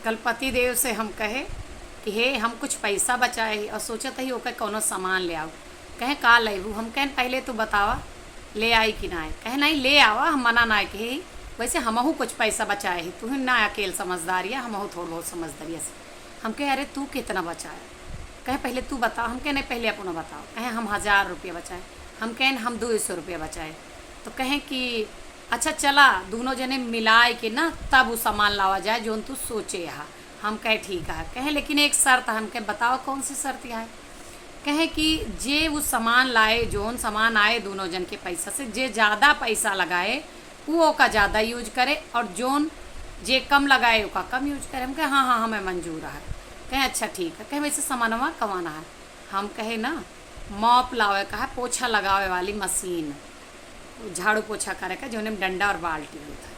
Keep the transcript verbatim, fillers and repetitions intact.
कल पति देव से हम कहे कि हे, हम कुछ पैसा बचाए ही और सोचत ही ओकर कौनो सामान ले आउ। कहे, का लेबू? हम कहन, पहले तू बतावा, ले आई कि नाय? कहे, नहीं, ले आवा, हम मना नाय कहे ही, वैसे हमहू कुछ पैसा बचाए ही, तू ही ना अकेल समझदार या, हमहू थोड़ बहुत समझदार या से। हम कहे, अरे, तू कितना बचाया? कहे, पहले तू बता। हम कहे, नहीं, पहले अपना बताओ। कहे, हम हजार रुपया बचाए। हम कहे, हम दो सौ रुपया बचाए। तो कहे कि अच्छा, चला, दोनों जने मिलाए के ना, तब उ सामान लावा जाए, जौन तू सोचे हा। हम कहे, ठीक है। कहे, लेकिन एक शर्त है। हम कहे, बताओ, कौन सी शर्त है? कहे कि जे उ सामान लाए, जौन सामान आए दोनों जन के पैसा से, जे ज़्यादा पैसा लगाए, वो ओका ज़्यादा यूज करे, और जौन जे कम लगाए, ओका कम यूज करे। हम कहे, हाँ, हाँ, हमें मंजूर है। कहे, अच्छा, ठीक है। कहे, वैसे सामानवा कौन है? हम कहे ना, मॉप लावे का है, पोछा लगावे वाली मशीन, झाड़ू पोछा करे का, जौने में डंडा और बाल्टी होता है।